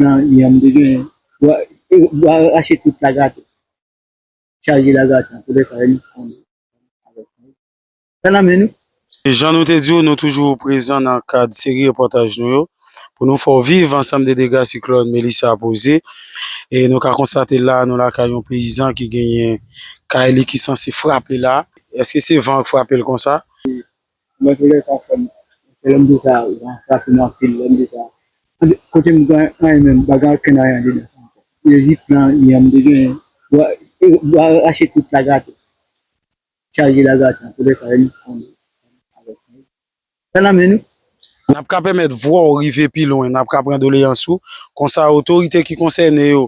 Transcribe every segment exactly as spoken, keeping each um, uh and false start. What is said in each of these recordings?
Nan yanm te gen, bwa, bwa rache tout lagate. Chaje lagate, an tou lè ka, nou konn avèk nou. Sa nan men nou. E jan nou te di w, nou toujou prezan nan kad seri repòtaj nou yo, pou nou fè w viv ansanm de dega siklòn Melissa poze. E nou ka konstate la, nou lakay yon peyizan ki genyen kay li ki sanse frape la. Èske se van k frape l konsa? Mwen tou lè sa fè m, fè lè m di sa, van frape m anpil, lè m di sa. Kote m gen anyen menm, pa gen okenn anyen andedan sa ankò. Lezi plan, yanm te gen, bwa, bwa rache tout lagate. Chaje lagate, an tou lè ka, nou konn avèk nou. Sa nan men nou. N ap ka pèmèt vwa w rive pi lwen, n ap ka pran doleyans ou. Konsa, otorite ki konsène yo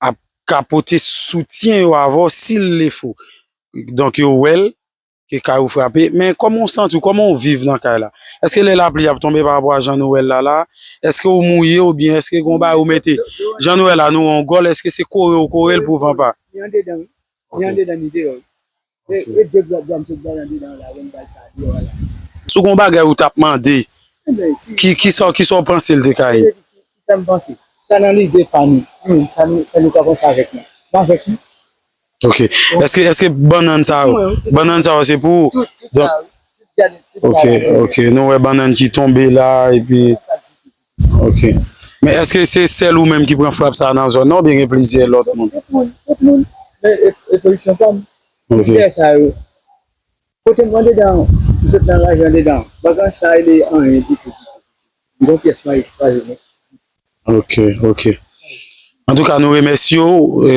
ap ka pote soutyen yo avè w si l le fo. Donk, yo wè l, ke kay ou frape. Men kòman w santi w? Kòman w viv nan kay la? Èske lè lapli ap tonbe pa rapò a jan nou wè l la la? Èske w mouye oubyen èske gen yon bagay ou mete? Jan nou wè la, nou wè yon gòl, èske se kore w kore l pou van pa? Li andedan, wi. Li andedan, li deyò, wi. E, e de dwa, dwa m sot bay andedan la, wè m bay sa deyò a la. Si w gen yon bagay ou t ap mande, ki, ki sa, ki sa w panse l te ka ye? Ki sa m panse? Sa nan lide pa nou. Hmm, sa nou, sa nou ka panse avèk nou. M avèk nou. Ok. Èske, èske bannann sa yo, bannann sa yo se pou ou? Tout, tout sa, wi. Tout jaden, tout jaden. Ok, ok. Nou wè bannann ki tonbe la, epi, ok. Men èske se sèl ou menm ki pran frap sa nan zòn nan, oubyen gen plizyè lòt moun? Tout moun, tout moun. Men e, e pozisyon pa m. Tout tè sa yo. Kote m andedan, m sot nan raje andedan. Bagay sa rele anyen ditou, ditou. M gon pyès manje kraze nèt. Ok, ok. Antouka, nou remèsye w. E,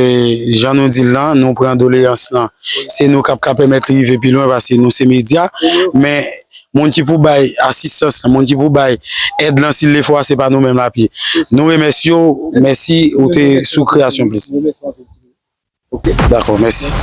jan nou di l lan, nou pran doleyans lan. Se nou k ap ka pèmèt li rive pi lwen, paske nou se medya. Men, moun ki pou bay asistans lan, moun ki pou bay èd lan, si l le fwa, se pa nou menm lapye. Nou remèsye w. Mèsi, ou te sou Kreyasyon Plis. Dakò, mèsi.